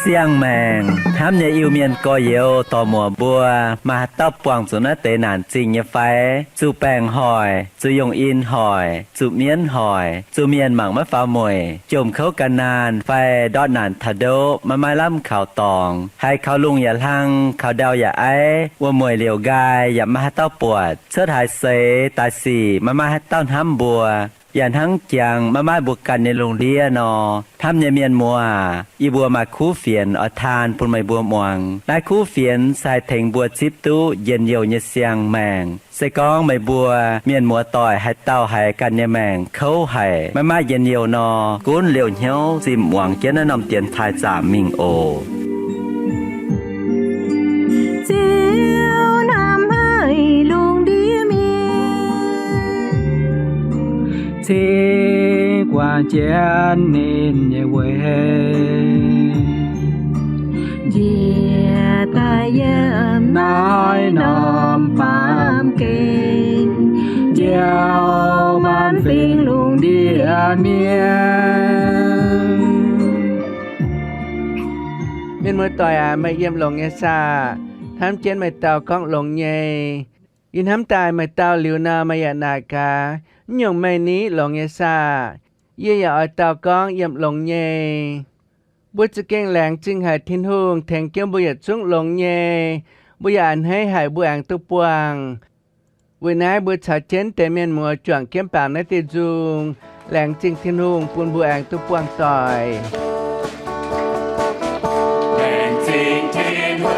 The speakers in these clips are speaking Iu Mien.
Siang-maengc hnamv nyei Iu-Mienh gorx-youz dorc-muoc mbuo, maaih haaix dauh buangh zuqc naaiv deix naanc zingh nyei fai? Zuqc baengc hoic, zuqc yungh in hoic, zuqc mienv hoic, zuqc mienh mangc maiv faaux mueic, jomc kouv gan naanh fai ndortv naanc taux ndoqv, maiv maaih lamh kaux dorngx, haiz kaux lungh yaac hlang, kaux ndau yaac aiv, wuom-mueic liouc nqaai yaac maiv maaih haaix dauh buatc, cuotv haaix seix daaih sic maiv maaih haaix dauh hnamv mbuo, yaac hnangv jangx maiv maaih mbuo ganh nyei lungh ndiev nor. Hnamv nyei mienh muoz aac, yie mbuo maaih kuv fienx oix taan bun meih mbuo muangx. Naaiv kuv fienx se haih tengx mbuo zipv duqv njien-youh nyei siang-maengc. Se gorngv meih mbuo mienh muoz-doic haaix dauh haiz ganh nyei maengc kouv haic, maiv maaih njien-youh nor, gunv liouh hnyouv zinh muangx jienv naaiv norm dienx taaih zaamc mingh oc. Ziouv hnamv haic lungh ndiev mienh, cingx guangc jienv ninh nyei weic, njiec daaih yiem naaiv norm baamh gen, njoux maanc fingx lungh ndiev mienh. Mienh muoz-doic aac, meih yiem longx nyei saah? Hnamv jienv meih dau gorngv longx nyei. Yie hnamv daaih meih dau liuz nor, meih yaac naaic gaax, mv nyungc meih ni longx nyei saah? Yie yaac oix dau gorngv yiem longx nyei. Mbuo za'gengh laengz zingh haic Tin-Hungh tengx jienv mbuo yietc zungv longx nyei. Mbuo yaac a'hneiv haic mbuo aengx duqv buangh. Weic naaiv mbuo caux jienv deix mienh muoz juangc jienv bangc naaiv diuh nzung, laengz zingh Tin-Hungh bun mbuo aengx duqv buangh doic. Laengz zingh Tin-Hungh,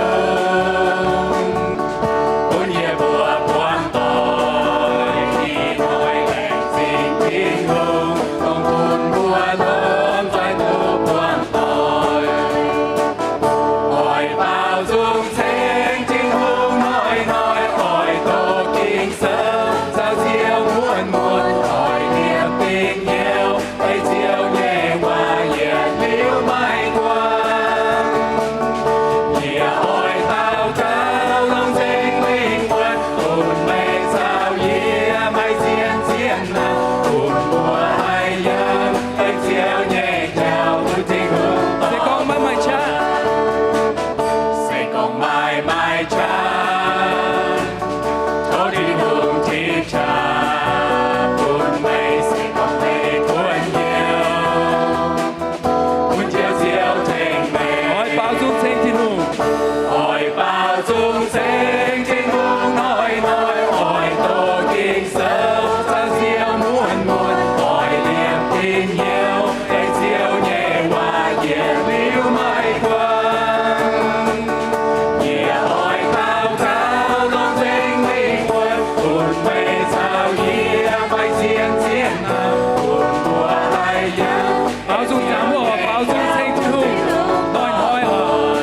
bun yie mbuo buangh doic. Ih hnoi laengz zingh Tin-Hungh, dongh bun mbuo longc nzoih duqv buangh doic. Oix baaux nzung ceng Tin-Hungh, hnoi-hnoi oix doqc Ging-Sou, caux Ziouv muonz-muonz oix liepc dingc hnyouv, ei Ziouv nyei waac yietc liuz maiv guangc. Yie oix daux gaux longc Singx Lingh wuonh, bun meih caux yie maaih zien-zien nangh, bun mbuo haih yangh dengv Ziouv nyei jauv bun Tin-Hungh. Se gorngv maiv maaih qaqv, se gorngv maiv maaih qaqv, tov Tin-Hungh tipv qaqv bun meih, se gorngv meih kuonx hnyouv, bun Ziouv, Ziouv tengx meih. Oix baaux nzung ceng Tin-Hungh, oix baaux nzung ceng Tin-Hungh, hnoi-hnoi oix doqc Ging-Sou, caux Ziouv muonz-muonz oix liepc dingc hnyouv, ei Ziouv nyei waac yietc liuz maiv guangc. Yie oix daux gaux longc Singx Lingh wuonh, bun meih caux yie maaih zien-zien nangh, bun mbuo haih yangh. Baaux nzung, baaux nzung ceng Tin-Hungh, hnoi-hnoi oix.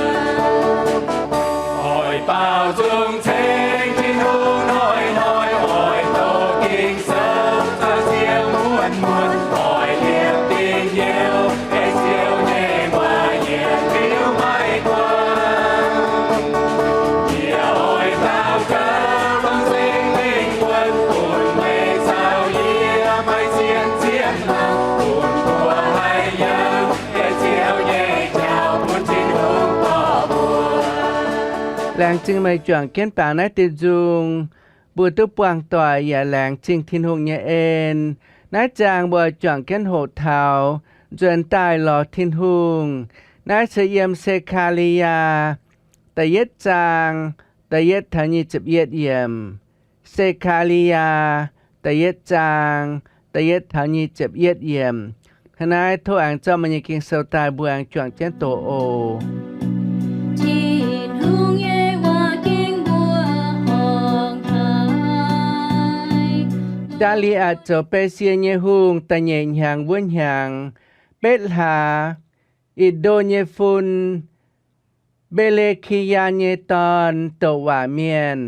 Oix baaux nzung ceng Tin-Hungh, hnoi-hnoi oix doqc Ging-Sou, caux Ziouv muonz-muonz oix liepc dingc hnyouv, ei Ziouv nyei waac yietc liuz maiv guangc. Yie oix daux gaux longc Singx Lingh wuonh, bun meih caux yie maaih zien-zien nangh, bun mbuo haih yangh deix Ziouv nyei jauv bun Tin-Hungh dorh mbuo. Laengz zingh meih juangc jienv bangc naaiv diuh nzung. Mbuo duqv buangh doic yaac laengz zingh Tin-Hungh nyei en. Naaiv zaang mbuo juangc jienv hoqc taux nzuonx daaih lorz Tin-Hungh. Naaiv se yiem Se^kaa^li^yaa da'yietv zaang da'yietv taux nyic ziepc yietv yiemc. Se^kaa^li^yaa da'yietv zaang da'yietv taux nyic ziepc yietv yiemc. Hnangv naaiv tov aengx zorqv meih nyei Ging-Sou daaih, mbuo aengx juangc jienv doqc oc. Tin-Hungh nyei waac gengh mbuo horngc haic. Daa^li^atc zoux Besie nyei hungh da'nyeic hnyangx wuov hnyangx, betv hlaax, Itc^ndo nyei fun, Mbe^le^ki^yaa nyei dorn, douc waac mienh,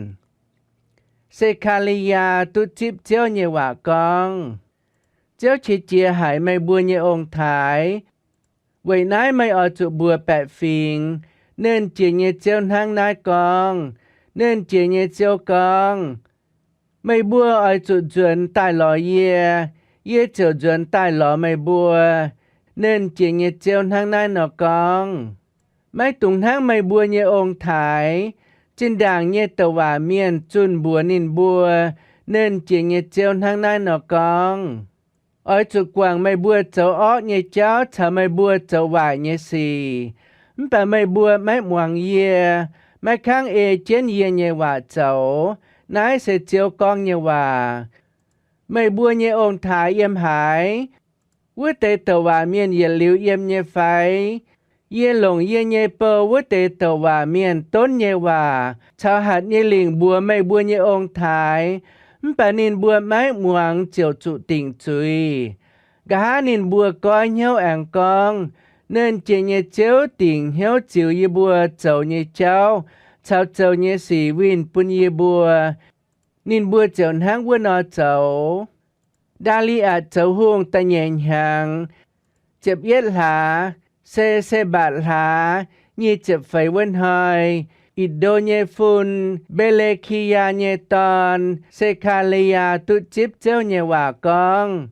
Se^kaa^li^yaa duqv zipv Ziouv nyei waac gorngv, Ziouv qiex jiez haic meih mbuo nyei ong-taaix, Weic naaiv meih oix zuqc mbuox baeqc fingx, Nernh Jiex nyei Ziouv hnangv naaiv gorngv. Nernh Jiex nyei Ziouv gorngv, Meih mbuo oix zuqc nzuonx daaih lorz yie, yie ziouc nzuonx daaih lorz meih mbuo. Nernh Jiex nyei Ziouv hnangv naaiv nor gorngv. Maiv dungx hnangv meih mbuo nyei ong-taaix. Zinh ndaangc nyei douc waac mienh zunh mbuox ninh mbuo, Nernh Jiex nyei Ziouv hnangv naaiv nor gorngv, Oix zuqc guangc meih mbuo zoux orqv nyei jauv caux meih mbuo zoux waaic nyei sic. Mv baac meih mbuo maiv muangx yie, maiv kangv ei jienv yie nyei waac zoux. Naaiv se Ziouv gorngv nyei waac. Meih mbuo nyei ong-taaix yiem haaix? Wuov deix douc waac mienh yietc liuz yiem nyei fai? Yie longc yie nyei bou wuov deix douc waac mienh donv nyei waac caux hatc nyei lingc mbuox meih mbuo nyei ong-taaix, mv baac ninh mbuo maiv muangx ziouc zuqc dingc zuiz. Nqa'haav ninh mbuo goiv hnyouv aengx gorngv, Nernh Jiex nyei Ziouv dingc hnyouv ziux yie mbuo zoux nyei jauv caux zoux nyei sic winh bun yie mbuo. Ninh mbuo ziouc hnangv wuov nor zoux. Ndaa^li^atc zoux hungh da'nyeic hnyangx, ziepc yietv hlaax, se Se^mbatc hlaax, nyic ziepc feix wuov hnoi, Itc^ndo nyei fun, Mbe^le^ki^yaa nyei dorn, Se^kaa^li^yaa, duqv zipv Ziouv nyei waac gorngv,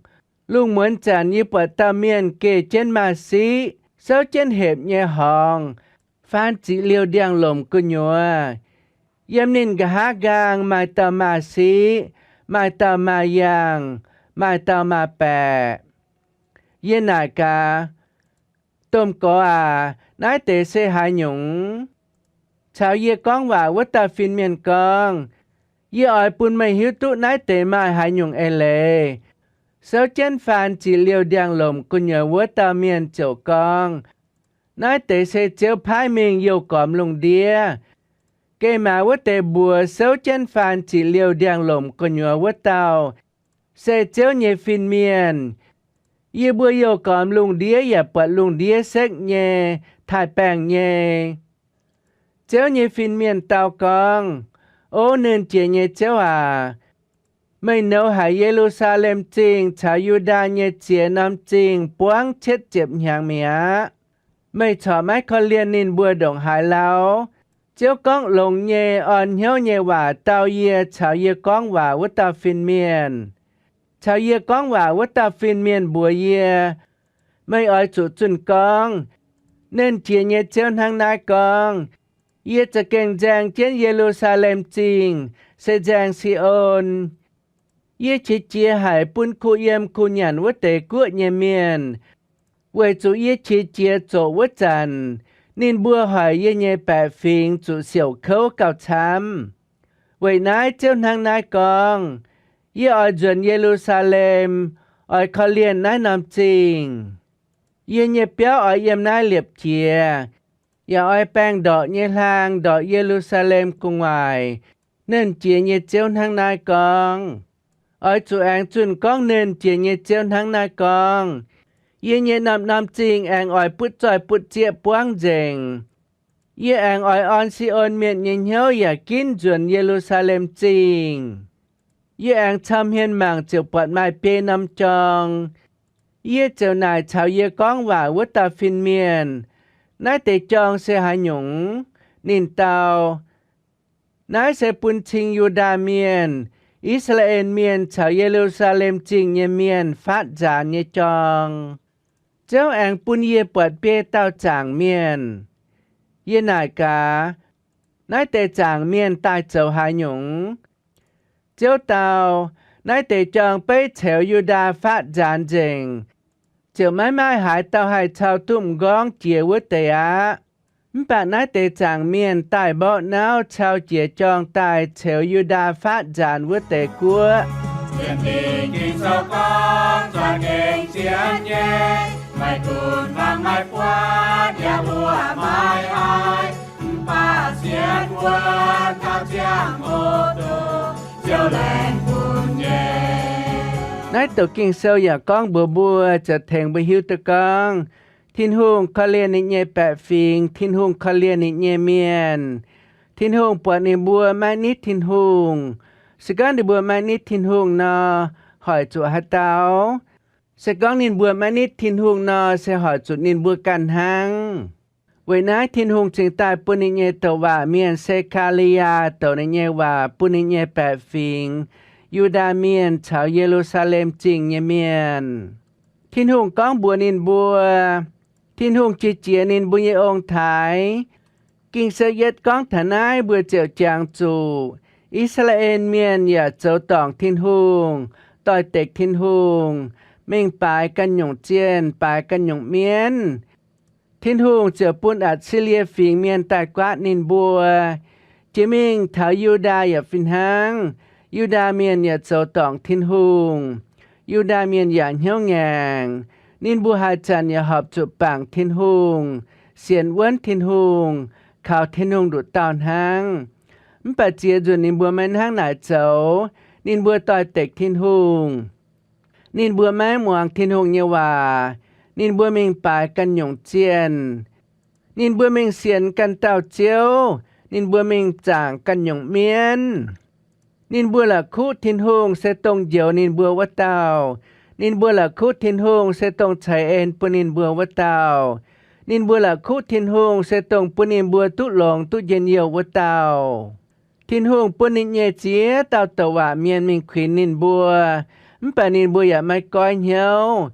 Lungh muonz zanc yie buatc dauh mienh geh jienv maaz-siqv, souv jienv hepc nyei horngz, faan ziqc liouh ndiangx-lomc gu'nyuoz. Yiem ninh nqa'haav nqaang maaih dauh maaz-siqv, maaih dauh maaz yaangh, maaih dauh maaz baeqc. Yie naaic gaax, Domh Gorx aac, naaiv deix se haaix nyungc? Caux yie gorngv waac wuov dauh fin-mienh gorngv, Yie oix bun meih hiuv duqv naaiv deix maaih haaix nyungc eix leiz. Souv jienv faan ziqc liouh ndiangx-lomc gu'nyuoz wuov dauh mienh ziouc gorngv, Naaiv deix se Ziouv paaiv mingh youh gormx lungh ndiev. Geh maaz wuov deix mbuox souv jienv faan ziqc liouh ndiangx-lomc gu'nyuoz wuov dauh se Ziouv nyei fin-mienh. Yie mbuo youh gormx lungh ndiev yaac buatc lungh ndiev sekv nyei, taaih-baengh nyei. Ziouv nyei fin-mienh dau gorngv, O nernh Jiex nyei Ziouv aac, meih nouz haic Ye^lu^saa^lem Zingh caux Yu^ndaa nyei ziex norm zingh buangv cietv ziepc hnyangx mi'aqv. Meih corc maiv korv-lienh ninh mbuo ndongc haaix lauh? Ziouv gorngv longx nyei orn hnyouv nyei waac dau yie caux yie gorngv waac wuov dauh fin-mienh, caux yie gorngv waac wuov dauh fin-mienh mbuox yie, Meih oix zuqc zunh gorngv, Nernh Jiex nyei Ziouv hnangv naaiv gorngv, Yie za'gengh nzaeng jienv Ye^lu^saa^lem Zingh, se nzaeng Si^on. Yie qiex jiez haic bun kuh yiem kuh nyanc wuov deix guoqv nyei mienh, weic zuqc yie qiex jiez zoqc wuov zanc, ninh mbuo hoic yie nyei baeqc fingx zuqc siouc kouv gauh camv. Weic naaiv Ziouv hnangv naaiv gorngv, Yie oix nzuonx Ye^lu^saa^lem, oix korv-lienh naaiv norm zingh. Yie nyei biauv oix yiem naaiv liepc jiez, yaac oix baengh ndorqc nyei hlaang ndorqc Ye^lu^saa^lem gu'nguaaic. Nernh Jiex nyei Ziouv hnangv naaiv gorngv. Oix zuqc aengx zunh gorngv Nernh Jiex nyei Ziouv hnangv naaiv gorngv, Yie nyei norm-norm zingh aengx oix butv zoih butv zieqv buangv nzengc. Yie aengx oix orn Si^on Mienh nyei hnyouv yaac ginv nzuonx Ye^lu^saa^lem Zingh. Yie aengx cau hmien mangc ziouc buatc maaih biei norm jorng. Yie ziouc naaic caux yie gorngv waac wuov dauh fin-mienh, Naaiv deix jorng se haaix nyungc? Ninh dau, Naaiv se bun cing Yu^ndaa Mienh, I^saa^laa^en Mienh caux Ye^lu^saa^lem Zingh nyei mienh fatv nzaanx nyei jorng. Ziouv aengx bun yie buatc biei dauh zaangc mienh. Yie naaic gaax, Naaiv deix zaangc mienh daaih zoux haaix nyungc? Ziouv dau, Naaiv deix jorng beiv ceux Yu^ndaa fatv nzaanx nzengc, ziouc maiv maaih haaix dauh haih cau duqv m'nqorngv jiex wuov deix aqv. Mv baac naaiv deix zaangc mienh daaih mborqv nauv cau jiex jorng daaih ceux Yu^ndaa fatv nzaanx wuov deix guoqv. Sienx Fingx Ging-Sou gorngv, Za'gengh sienx nyei, maiv gunv hmuangx maiv buatc yaac mbuoqc maiv haih, mv baac sienx wuonv taux ziangh hoc dongh Ziouv laengz bun nyei. Naaiv douc Ging-Sou yaac gorngv mbuox mbuo, zoux tengx mbuo hiuv duqv gorngv Tin-Hungh korv-lienh ninh nyei baeqc fingx, Tin-Hungh korv-lienh ninh nyei mienh. Tin-Hungh buatc ninh mbuo maiv nitv Tin-Hungh. Se gorngv ninh mbuo maiv nitv Tin-Hungh nor, hoic zuqc haaix dauh? Se gorngv ninh mbuo maiv nitv Tin-Hungh nor, se hoic zuqc ninh mbuo ganh hnangv. Weic naaiv Tin-Hungh cingx daaih bun ninh nyei douc waac mienh, Se^kaa^li^yaa, douc ninh nyei waac bun ninh nyei baeqc fingx, Yu^ndaa Mienh caux Ye^lu^saa^lem Zingh nyei mienh. Tin-Hungh gorngv mbuox ninh mbuo, Tin-Hungh jiex jiex ninh mbuo nyei ong-taaix. Ging-Sou yietv gorngv taux naaiv mbuo ziouc jangx zuqc I^saa^laa^en Mienh yaac zoux dorngc Tin-Hungh, doix-dekc Tin-Hungh, mingh baaix ganh nyungc zienh, baaix ganh nyungc mienv. Tin-Hungh ziouc bun Atc^si^lie Fingx Mienh daaih guaatv ninh mbuo. Jiex mingh taux Yu^ndaa yaac fih hnangv. Yu^ndaa Mienh yaac zoux dorngc Tin-Hungh. Yu^ndaa Mienh yaac hnyouv ngaengc. Ninh mbuo haaix zanc yaac horpc zuqc bangc Tin-Hungh, sienx wuonv Tin-Hungh, kaux Tin-Hungh nduqc dauh hnangv. Mv baac ziex nzunc ninh mbuo maiv hnangv naaic zoux. Ninh mbuo doix-dekc Tin-Hungh. Ninh mbuo maiv muangx Tin-Hungh nyei waac. Ninh mbuo mingh baaix ganh nyungc zienh. Ninh mbuo mingh sienx ganh dauh ziouv. Ninh mbuo mingh zaangc ganh nyungc mienv. Ninh mbuo la'kuqv Tin-Hungh se dongh njoux ninh mbuo wuov dauh. Ninh mbuo la'kuqv Tin-Hungh se dongh ceix en bun ninh mbuo wuov dauh. Ninh mbuo la'kuqv Tin-Hungh se dongh bun ninh mbuo duqv longx duqv njien-youh wuov dauh. Tin-Hungh bun ninh nyei ziex dauh douc waac mienh mingh kuinx ninh mbuo, mv baac ninh mbuo yaac maiv goiv hnyouv.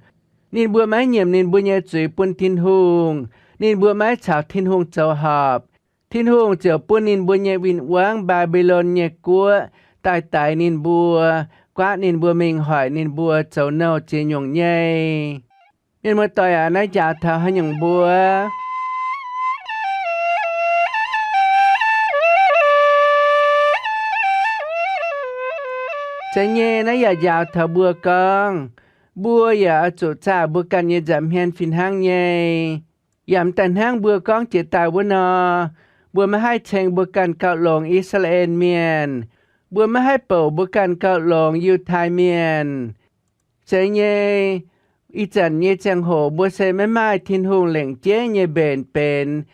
Ninh mbuo maiv nyiemc ninh mbuo nyei zuiz bun Tin-Hungh. Ninh mbuo maiv caux Tin-Hungh zoux horpc. Tin-Hungh ziouc bun ninh mbuo nyei win-wangv, Mbaa^mbi^lon nyei guoqv, daaih daix ninh mbuo, guaatv ninh mbuo mingh hoic ninh mbuo zoux nouh ziex nyungc nyei. Mienh muoz-doic aac, naaiv njaaux taux haaix nyungc mbuo? Zeiz nyei, naaiv yaac njaaux taux mbuo gorngv, mbuo yaac oix zuqc zaah mbuo ganh nyei nza'hmien fih hnangv nyei. Yaac m'daaih hnangv mbuo gorngv jiex daaih wuov nor, mbuo maiv haih ceng mbuo ganh gauh longx I^saa^laa^en Mienh. Mbuo maiv haih bouc mbuo ganh gauh longx Yiutai Mienh. Zeiz nyei, ih zanc nyei ziangh hoc mbuo se maiv maaih Tin-Hungh lengc jeiv nyei mbenc benx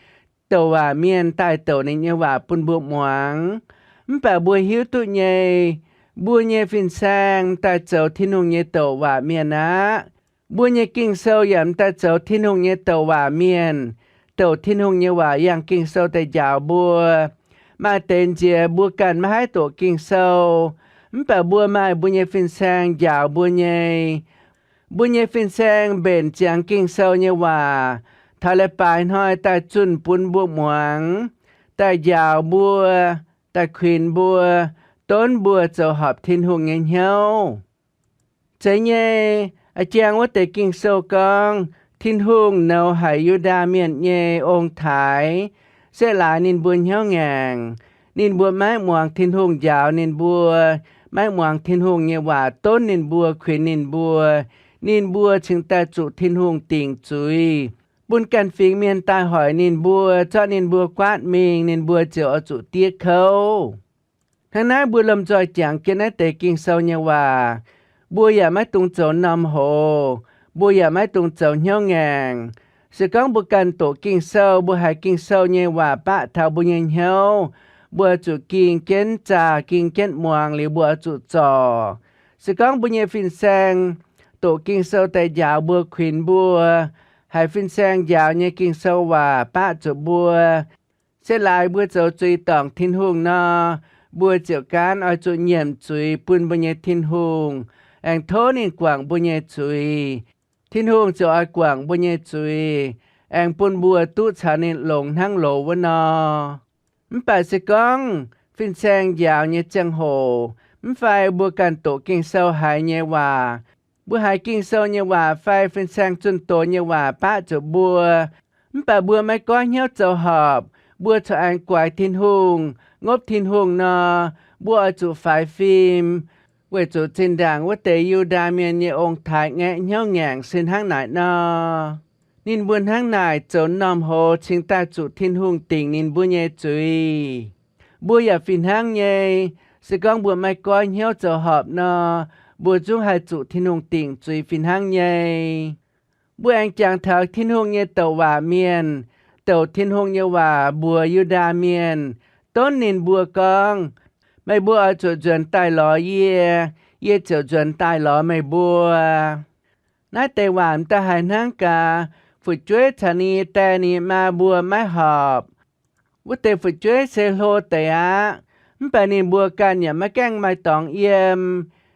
douc waac mienh daaih douc ninh nyei waac bun mbuo muangx. Mv baac mbuo hiuv duqv nyei, mbuo nyei fin-saeng daaih zoux Tin-Hungh nyei douc waac mienh aqv. Mbuo nyei Ging-Sou yaac m'daaih zoux Tin-Hungh nyei douc waac mienh, douc Tin-Hungh nyei waac yangh Ging-Sou daaih njaaux mbuo. Maaih deix nziex mbuo ganh maiv haih doqc Ging-Sou, mv baac mbuo maaih mbuo nyei fin-saeng njaaux mbuo nyei. Mbuo nyei fin-saeng mbenc ziangx Ging-Sou nyei waac, taux leiz-baaix hnoi daaih zunh bun mbuo muangx, daaih njaaux mbuo, daaih kuinx mbuo, donv mbuo zoux horpc Tin-Hungh nyei hnyouv. Zeiz nyei, a'jang wuov deix Ging-Sou gorngv, Tin-Hungh nouz haic Yu^ndaa Mienh nyei ong-taaix, se laaix ninh mbuo hnyouv ngaengc. Ninh mbuo maiv muangx Tin-Hungh njaaux ninh mbuo, maiv muangx Tin-Hungh nyei waac donv ninh mbuo, kuinx ninh mbuo. Ninh mbuo cingx daaih zuqc Tin-Hungh dingc zuiz, bun ganh fingx mienh daaih hoic ninh mbuo, zorqv ninh mbuo guaatv mingh, ninh mbuo ziouc oix zuqc diev kouv. Hnangv naaiv mbuo lomh nzoih jangx jienv naaiv deix Ging-Sou nyei waac, mbuo yaac maiv dungx zoux m'normh hoz, mbuo yaac maiv dungx zoux hnyouv ngaengc. Se gorngv mbuo ganh doqc Ging-Sou, mbuo haiz Ging-Sou nyei waac baqv taux mbuo nyei hnyouv, mbuo zuqc ging jienv zaah, ging jienv muangx liuz mbuo oix zuqc zorc. Se gorngv mbuo nyei fin-saeng doqc Ging-Sou daaih njaaux mbuo, kuinx mbuo, haiz fin-saeng njaaux nyei Ging-Sou waac baqv zuqc mbuo, se laaix mbuo zoux zuiz dorngc Tin-Hungh nor, mbuo ziouc gaanv oix zuqc nyiemc zuiz bun mbuo nyei Tin-Hungh, aengx tov ninh guangc mbuo nyei zuiz. Tin-Hungh ziouc oix guangc mbuo nyei zuiz, aengx bun mbuo duqv caux ninh longx hnangv loz wuov nor. Mv baac se gorngv fin-saeng njaaux nyei ziangh hoc, mv fai mbuo ganh doqc Ging-Sou haiz nyei waac, mbuo haiz Ging-Sou nyei waac fai fin-saeng zunh doz nyei waac baqv zuqc mbuo, mv baac mbuo maiv goiv hnyouv zoux horpc, mbuo corc aengx guaix Tin-Hungh, ngopv Tin-Hungh nor, mbuo oix zuqc faix fim, weic zuqc zinh ndaangc wuov deix Yu^ndaa Mienh nyei ong-taaix ngaeqv hnyouv ngaengc se hnangv naaic nor. Ninh mbuo hnangv naaic zoux m'normh hoz cingx daaih zuqc Tin-Hungh dingc ninh mbuo nyei zuiz. Mbuo yaac fih hnangv nyei. Se gorngv mbuo maiv goiv hnyouv zoux horpc nor, mbuo zungv haih zuqc Tin-Hungh dingc zuiz fih hnangv nyei. Mbuo aengx jangx taux Tin-Hungh nyei douc waac mienh, douc Tin-Hungh nyei waac mbuox Yu^ndaa Mienh, donv ninh mbuo gorngv, Meih mbuo oix zuqc nzuonx daaih lorz yie, yie ziouc nzuonx daaih lorz meih mbuo. Naaiv deix waac m'daaih haiz hnangv gaax, fu'jueiv caux ninh nyei die, ninh nyei maa mbuo maiv horpc. Wuov deix fu'jueiv se hlo deix aqv. Mv baac ninh mbuo ganh yaac maiv gaengh maaih dorngx yiem.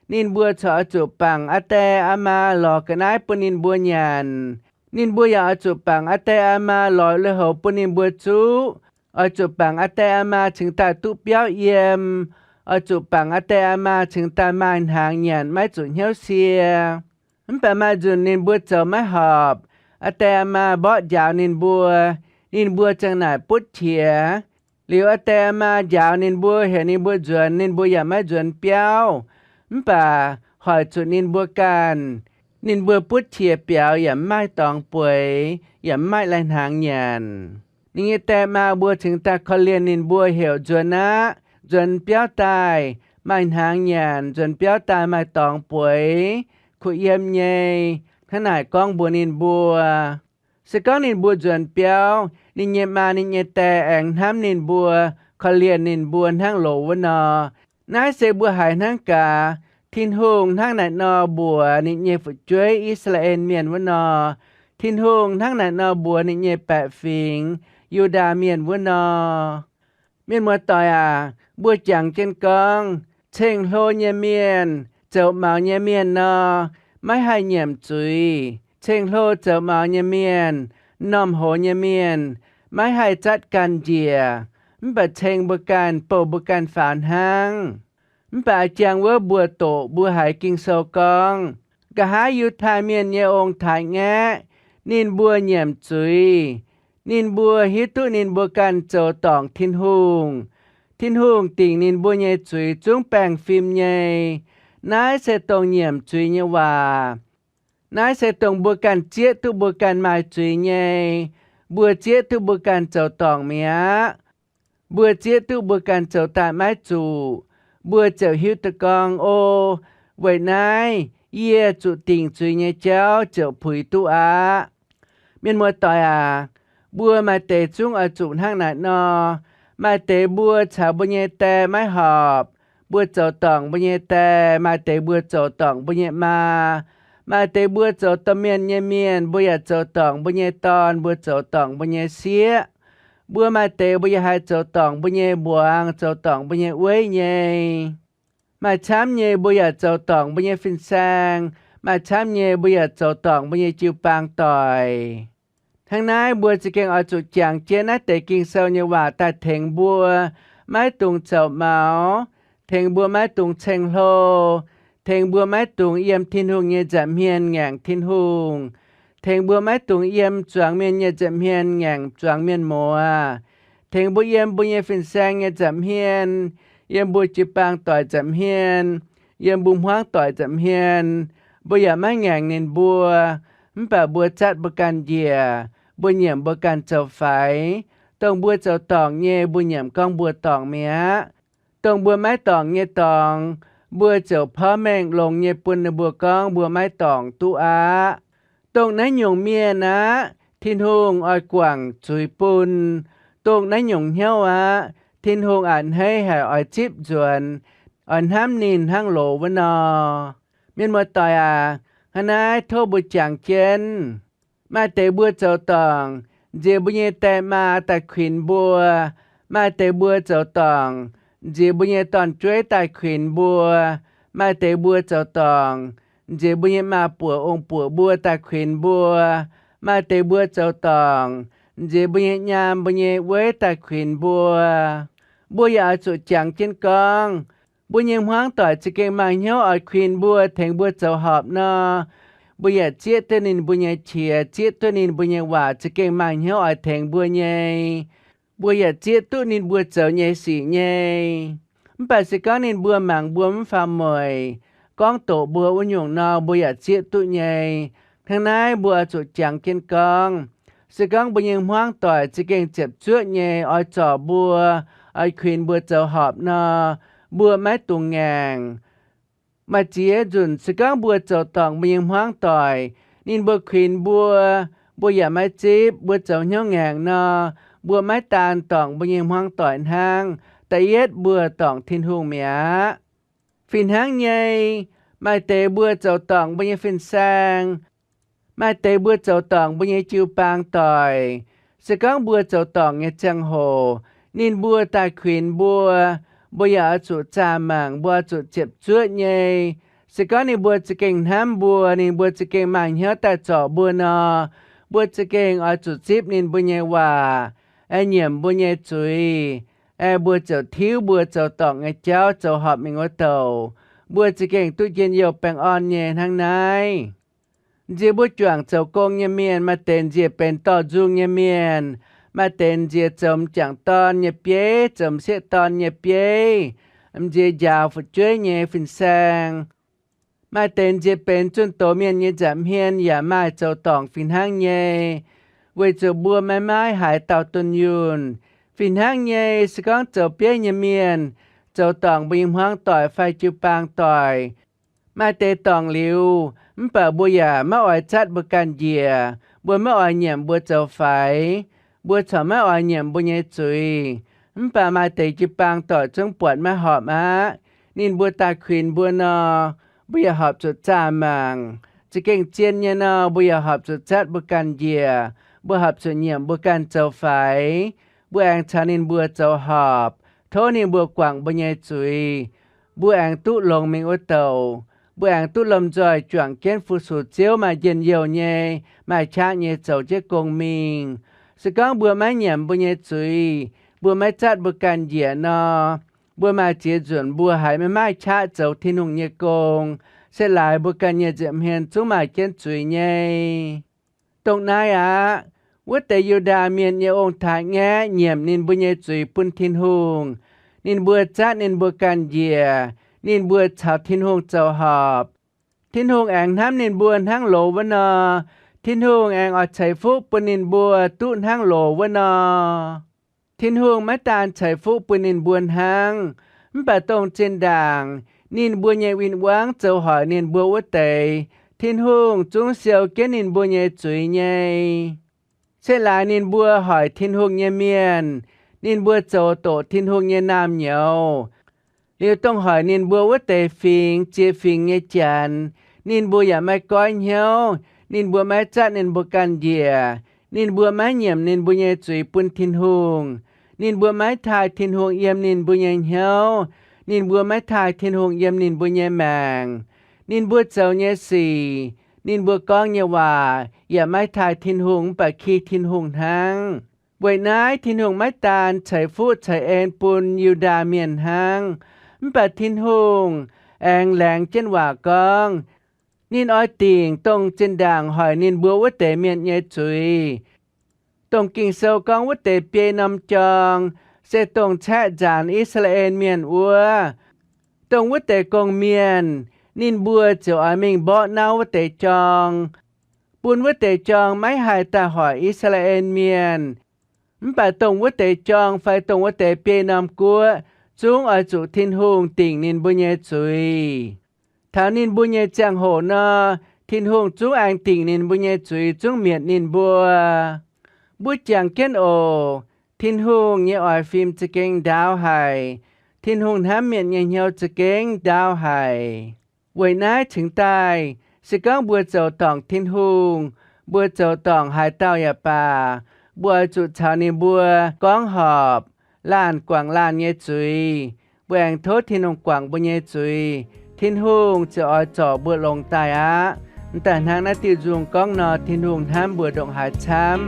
Ninh mbuo corc oix zuqc bangc aa die aa maa lorz ga'naaiv bun ninh mbuo nyanc. Ninh mbuo yaac oix zuqc bangc aa die aa maa lorz lui-houx bun ninh mbuo zuqv. Oix zuqc bangc aa die aa maa cingx daaih duqv biauv yiem. Oix zuqc bangc aa die aa maa cingx daaih maaih hnaangx nyanc, maiv zuqc hnyouv sie. Mv baac maaih nzunc ninh mbuo zoux maiv horpc, aa die aa maa mborqv njaaux ninh mbuo, ninh mbuo ziang naaic butv qiex. Liuz aa die aa maa njaaux ninh mbuo, heuc ninh mbuo nzuonx, ninh mbuo yaac maiv nzuonx biauv. Mv baac hoic zuqc ninh mbuo ganh, ninh mbuo butv qiex biaux yaac mv maaih dorngx bueix, yaac mv maaih lai-hnaangx nyanc. Ninh nyei die maa mbuo cingx daaih korv-lienh ninh mbuo, heuc nzuonx aqv, nzuonx biauv daaih maaih hnaangx nyanc, nzuonx biauv daaih maaih dorngx bueix, kuh yiem nyei. Hnangv naaic gorngv mbuox ninh mbuo. Se gorngv ninh mbuo nzuonx biauv, ninh nyei maa ninh nyei die aengx hnamv ninh mbuo, korv-lienh ninh mbuo hnangv loz wuov nor. Naaiv se mbuo haiz hnangv gaax, Tin-Hungh hnangv naaic nor mbuox ninh nyei fu'jueiv I^saa^laa^en Mienh wuov nor. Tin-Hungh hnangv naaic nor mbuox ninh nyei baeqc fingx, Yu^ndaa Mienh wuov nor. Mienh muoz-doic aac, mbuo jangx jienv gorngv, ceng-hlo nyei mienh, zoux maux nyei mienh nor, maiv haih nyiemc zuiz. Ceng-hlo zoux maux nyei mienh, m'normh hoz nyei mienh, maiv haih zatv ganh njiec. Mv baac ceng mbuo ganh, bouh mbuo ganh faaux hnangv. Mv baac a'jang wuov mbuo doqc, mbuo haiz Ging-Sou gorngv, nqa'haav Yiutai Mienh nyei ong-taaix-ngaeqv, ninh mbuo nyiemc zuiz. Ninh mbuo hiuv duqv ninh mbuo ganh zoux dorngc Tin-Hungh. Tin-Hungh dingc ninh mbuo nyei zuiz zungv baengh fim nyei. Naaiv se dongh nyiemc zuiz nyei waac. Naaiv se dongh mbuo ganh zieqv duqv mbuo ganh maaih zuiz nyei. Mbuo zieqv duqv mbuo ganh zoux dorngc mi'aqv. Mbuo zieqv duqv mbuo ganh zoux daaih maiv zuqc. Mbuo ziouc hiuv duqv gorngv, O, weic naaiv yie zuqc dingc zuiz nyei jauv ziouc puix duqv aqv. Mienh muoz-doic aac, mbuo maaih deix zungv oix zuqc hnangv naaic nor. Maaih deix mbuo caux mbuo nyei die maiv horpc, mbuo zoux dorngc mbuo nyei die. Maaih deix mbuo zoux dorngc mbuo nyei maa. Maaih deix mbuo zoux domh mienh nyei mienh, mbuo yaac zoux dorngc mbuo nyei dorn, mbuo zoux dorngc mbuo nyei sieqv. Mbuo maaih deix mbuo yaac haih zoux dorngc mbuo nyei mbuangz, zoux dorngc mbuo nyei weiv nyei. Maaih camv nyei mbuo yaac zoux dorngc mbuo nyei fin-saeng. Maaih camv nyei mbuo yaac zoux dorngc mbuo nyei jiu-baang doic. Hnangv naaiv mbuo za'gengh oix zuqc jangx jienv naaiv deix Ging-Sou nyei waac daaih tengx mbuo maiv dungx zoux maux, tengx mbuo maiv dungx ceng-hlo, tengx mbuo maiv dungx yiem Tin-Hungh nyei nza'hmien ngaengc Tin-Hungh, tengx mbuo maiv dungx yiem zuangx mienh nyei nza'hmien ngaengc zuangx mienh muoz, tengx mbuo yiem mbuo nyei fin-saeng nyei nza'hmien, yiem mbuo jiu-baang doic nza'hmien, yiem mbuo hmuangv doic nza'hmien, mbuo yaac maiv ngaengc ninh mbuo. Mv baac mbuo zatv mbuo ganh njiec, mbuo nyiemc mbuo ganh zoux faix, dongh mbuo zoux dorngc nyei mbuo nyiemc gorngv mbuo dorngc mi'aqv. Dongh mbuo maiv dorngc nyei dorngx, mbuo ziouc porv mengh longx nyei bun ninh mbuo gorngv mbuo maiv dorngc duqv aqv. Dongh naaiv nyungc mienh aqv, Tin-Hungh oix guangc zuiz bun. Dongh naaiv nyungc hnyouv aqv, Tin-Hungh a'hneiv haic oix zipv nzuonx, oix hnamv ninh hnangv loz wuov nor. Mienh muoz-doic aac, hnangv naaiv tov mbuo jangx jienv. Maaih deix mbuo zoux dorngc, nziex mbuo nyei die maa daaih kuinx mbuo. Maaih deix mbuo zoux dorngc, nziex mbuo nyei dorn-jueiv daaih kuinx mbuo. Maaih deix mbuo zoux dorngc, nziex mbuo nyei maa-buoc ong-buoc mbuo daaih kuinx mbuo. Maaih deix mbuo zoux dorngc, nziex mbuo nyei nyaam mbuo nyei weiv daaih kuinx mbuo. Mbuo yaac oix zuqc jangx jienv gorngv, mbuo nyei hmuangv doic za'gengh maaih hnyouv oix kuinx mbuo, tengx mbuo zoux horpc nor, mbuo yaac zieqv duqv ninh mbuo nyei qiex, zieqv duqv ninh mbuo nyei waac za'gengh maaih hnyouv oix tengx mbuo nyei. Mbuo yaac zieqv duqv ninh mbuo zoux nyei sic nyei. Mv baac se gorngv ninh mbuo mangc mbuo mv faaux mueic, gorngv doqc mbuo wuov nyungc nor, mbuo yaac zieqv duqv nyei. Hnangv naaiv mbuo oix zuqc jangx jienv gorngv, se gorngv mbuo nyei hmuangv doic za'gengh ziepc zuoqv nyei oix zorc mbuo, oix kuinx mbuo zoux horpc nor, mbuo maiv dungx ngaengc. Maaih ziex nzunc se gorngv mbuo zoux dorngc mbuo nyei hmuangv doic, ninh mbuo kuinx mbuo, mbuo yaac maiv zipv, mbuo zoux hnyouv ngaengc nor, mbuo maiv daan dorngc mbuo nyei hmuangv doic hnangv, da'yietv mbuo dorngc Tin-Hungh mi'aqv. Fih hnangv nyei, maaih deix mbuo zoux dorngc mbuo nyei fin-saeng, Maaih deix mbuo zoux dorngc mbuo nyei jiu-baang doic. Se gorngv mbuo zoux dorngc nyei ziangh hoc, ninh mbuo daaih kuinx mbuo, mbuo yaac oix zuqc zaah mangc, mbuo oix zuqc ziepc zuoqv nyei. Se gorngv ninh mbuo za'gengh hnamv mbuo, ninh mbuo za'gengh maaih hnyouv daaih zorc mbuo nor, mbuo za'gengh oix zuqc zipv ninh mbuo nyei waac, aengx nyiemc mbuo nyei zuiz, aengx mbuo ziouc tiuv mbuo zoux dorngc nyei jauv zoux horpc mingh wuov douc, mbuo za'gengh duqv njien-youh baengh orn nyei hnangv naaiv. Nziex mbuo juangc zoux gong nyei mienh, maaih deix nziex benx dorh nzung nyei mienh, maaih deix nziex zoux m'jangc dorn nyei bieiv, zoux m'sieqv dorn nyei bieiv, m'nziex njaaux fu'jueiv nyei fin-saeng. Maaih deix nziex benx zunh doz mienh nyei nza'hmien yaac maaih zoux dorngc fih hnangv nyei, weic zuqc mbuo maiv maaih haaix dauh dunh yunh. Fih hnangv nyei, se gorngv zoux bieiv nyei mienh zoux dorngc mbuo nyei hmuangv doic fai jiu-baang doic, maaih deix dorngc liuz, mv baac mbuo yaac maiv oix zatv mbuo ganh njiec, mbuo maiv oix nyiemc mbuo zoux faix, mbuo corc maiv oix nyiemc mbuo nyei zuiz. Mv baac maaih deix jiu-baang doic zungv buatc maiv horpc aqv. Ninh mbuo daaih kuinx mbuo nor, mbuo yaac horpc zuqc zaah mangc. Za'gengh zien nyei nor, mbuo yaac horpc zuqc zatv mbuo ganh njiec, mbuo horpc zuqc nyiemc mbuo ganh zoux faix. Mbuo aengx caux ninh mbuo zoux horpc, tov ninh mbuo guangc mbuo nyei zuiz. Mbuo aengx duqv longx mingh wuov douc. Mbuo aengx duqv lomh nzoih juangc jienv fu-sux Ziouv maaih njien-youh nyei, maaih qaqv nyei zoux jienv gong mingh. Se gorngv mbuo maiv nyiemc mbuo nyei zuiz, mbuo maiv zatv mbuo ganh njiec nor, mbuo maaih ziex nzunc mbuo haiz maiv maaih qaqv zoux Tin-Hungh nyei gong, se laaix mbuo ganh nyei nza'hmien zungv maaih jienv zuiz nyei. Dongh naaiv aqv. Wuov deix Yu^ndaa Mienh nyei ong-taaix ngaeqv nyiemc ninh mbuo nyei zuiz bun Tin-Hungh. Ninh mbuo zatv ninh mbuo ganh njiec. Ninh mbuo caux Tin-Hungh zoux horpc. Tin-Hungh aengx hnamv ninh mbuo hnangv loz wuov nor. Tin-Hungh aengx oix ceix fuqv bun ninh mbuo duqv hnangv loz wuov nor. Tin-Hungh maiv daan ceix fuqv bun ninh mbuo hnangv, mv baac dongh zinh ndaangc ninh mbuo nyei win-wangv zoux hoic ninh mbuo wuov deix, Tin-Hungh zungv siou jienv ninh mbuo nyei zuiz nyei. Se laaix ninh mbuo hoic Tin-Hungh nyei mienh, ninh mbuo zoux doqc Tin-Hungh nyei naamh nyouz, liuz dongh hoic ninh mbuo wuov deix fingx ziex fingx nyei Janx, ninh mbuo yaac maiv goiv hnyouv. Ninh mbuo maiv zatv ninh mbuo ganh njiec. Ninh mbuo maiv nyiemc ninh mbuo nyei zuiz bun Tin-Hungh. Ninh mbuo maiv taaih Tin-Hungh yiem ninh mbuo nyei hnyouv. Ninh mbuo maiv taaih Tin-Hungh yiem ninh mbuo nyei maengc. Ninh mbuo zoux nyei sic, ninh mbuo gorngv nyei waac yaac maiv taaih Tin-Hungh mv baac ki Tin-Hungh hnangv. Weic naaiv Tin-Hungh maiv daan ceix fuqv ceix en bun Yu^ndaa Mienh hnangv, mv baac Tin-Hungh aengx laengz jienv waac gorngv, ninh oix dingc dongh zinh ndaangc hoic ninh mbuo wuov deix mienh nyei zuiz. Dongh Ging-Sou gorngv wuov deix biei norm jorng se dongh caeqv nzaanx I^saa^laa^en Mienh wuov. Dongh wuov deix gong-mienh, ninh mbuo ziouc oix mingh mborqv nauv wuov deix jorng, bun wuov deix jorng maiv haih daaih hoic I^saa^laa^en Mienh. Mv baac dongh wuov deix jorng fai dongh wuov deix biei norm guoqv zungv oix zuqc Tin-Hungh dingc ninh mbuo nyei zuiz. Taux ninh mbuo nyei ziangh hoc nor, Tin-Hungh zungv aengx dingc ninh mbuo nyei zuiz, zungv mietc ninh mbuo. Mbuo jangx jienv oc. Tin-Hungh nyei oix fim za'gengh ndaauv haic. Tin-Hungh hnamv mienh nyei hnyouv za'gengh ndaauv haic. Weic naaiv cingx daaih, se gorngv mbuo zoux dorngc Tin-Hungh, mbuo zoux dorngc haaix dauh yaac baac, mbuo oix zuqc caux ninh mbuo gorngv horpc, laanh guangc laanh nyei zuiz. Mbuo aengx tov Tin-Hungh guangc mbuo nyei zuiz, Tin-Hungh ziouc oix zorc mbuo longx daaih aqv. M'daaih hnangv naaiv diuh nzung gorngv nor, Tin-Hungh hnamv mbuo ndongc haaix camv.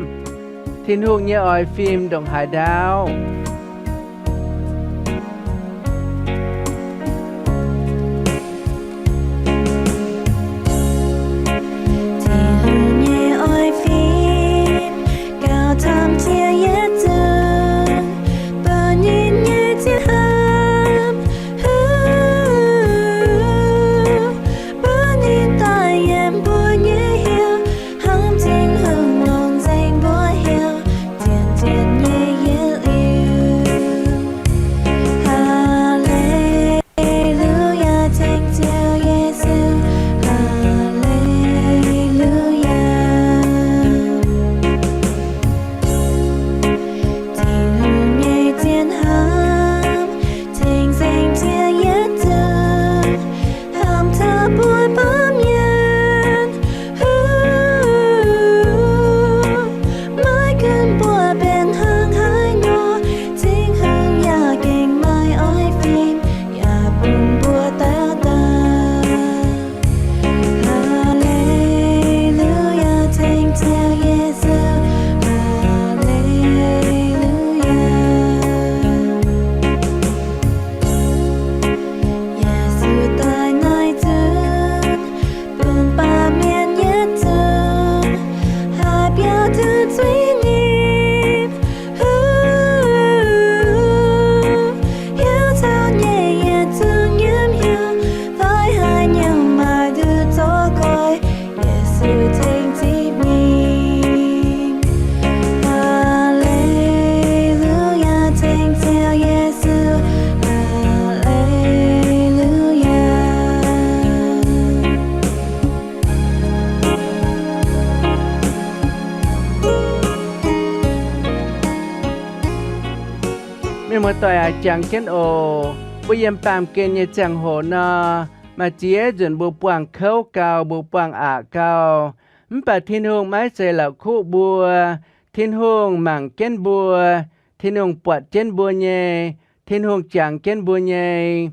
Tin-Hungh nyei oix fim ndongc haaix ndaauv. Tin-Hungh nyei oix fim gauh camv cie yietc zungv, bun ninh nyei ziex hnamv, bun ninh daaih yiem mbuo nyei hnyouv, hnangv Tin-Hungh longc nzengc mbuo hnyouv, zien-zien nyei yietc liuz. Mienh muoz-doic aac, jangx jienv oc. Mbuo yiem baamh gen nyei ziangh hoc nor, maaih ziex nzunc mbuo buangh kouv gau, mbuo buangh aqc gau. Mv baac Tin-Hungh maiv zeiz la'kuqv mbuo. Tin-Hungh mangc jienv mbuo. Tin-Hungh buatc jienv mbuo nyei. Tin-Hungh jangx jienv mbuo nyei.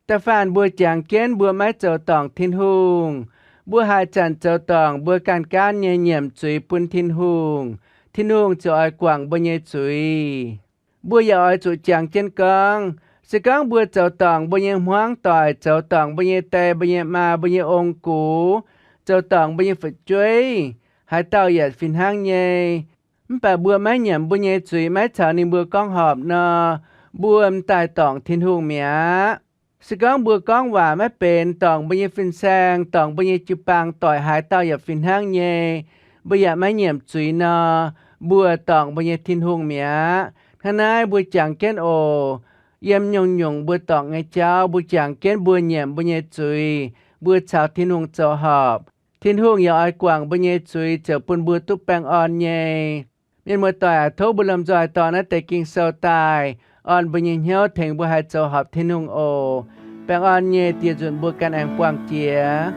Da'faanh mbuo jangx jienv mbuo maiv zoux dorngc Tin-Hungh, mbuo haaix zanc zoux dorngc mbuo ganh gaanv nyei nyiemc zuiz bun Tin-Hungh, Tin-Hungh ziouc oix guangc mbuo nyei zuiz. Mbuo yaac oix zuqc jangx jienv gorngv, se gorngv mbuo zoux dorngc mbuo nyei hmuangv doic, zoux dorngc mbuo nyei die, mbuo nyei maa, mbuo nyei ong-gux, zoux dorngc mbuo nyei fu'jueiv, haaix dauh yaac fih hnangv nyei, mv baac mbuo maiv nyiemc mbuo nyei zuiz, maiv caux ninh mbuo gorngv horpc nor, mbuo m'daaih dorngc Tin-Hungh mi'aqv. Se gorngv mbuo gorngv waac maiv benx, dorngc mbuo nyei fin-saeng, dorngc mbuo nyei jiu-baang doic, haaix dauh yaac fih hnangv nyei, mbuo yaac maiv nyiemc zuiz nor, mbuo dorngc mbuo nyei Tin-Hungh mi'aqv. Hnangv naaiv mbuo jangx jienv oc. Yiem nyungc-nyungc mbuo dorngc nyei jauv, mbuo jangx jienv mbuo nyiemc mbuo nyei zuiz, mbuo caux Tin-Hungh zoux horpc. Tin-Hungh yaac oix guangc mbuo nyei zuiz, ziouc bun mbuo duqv baengh orn nyei. Mienh muoz-doic aac, tov mbuo lomh nzoih dorh naaiv deix Ging-Sou daaih orn mbuo nyei hnyouv, tengx mbuo haih zoux horpc Tin-Hungh oc. Baengh orn nyei dieh nzunc mbuo ganh aengx buangh jiex.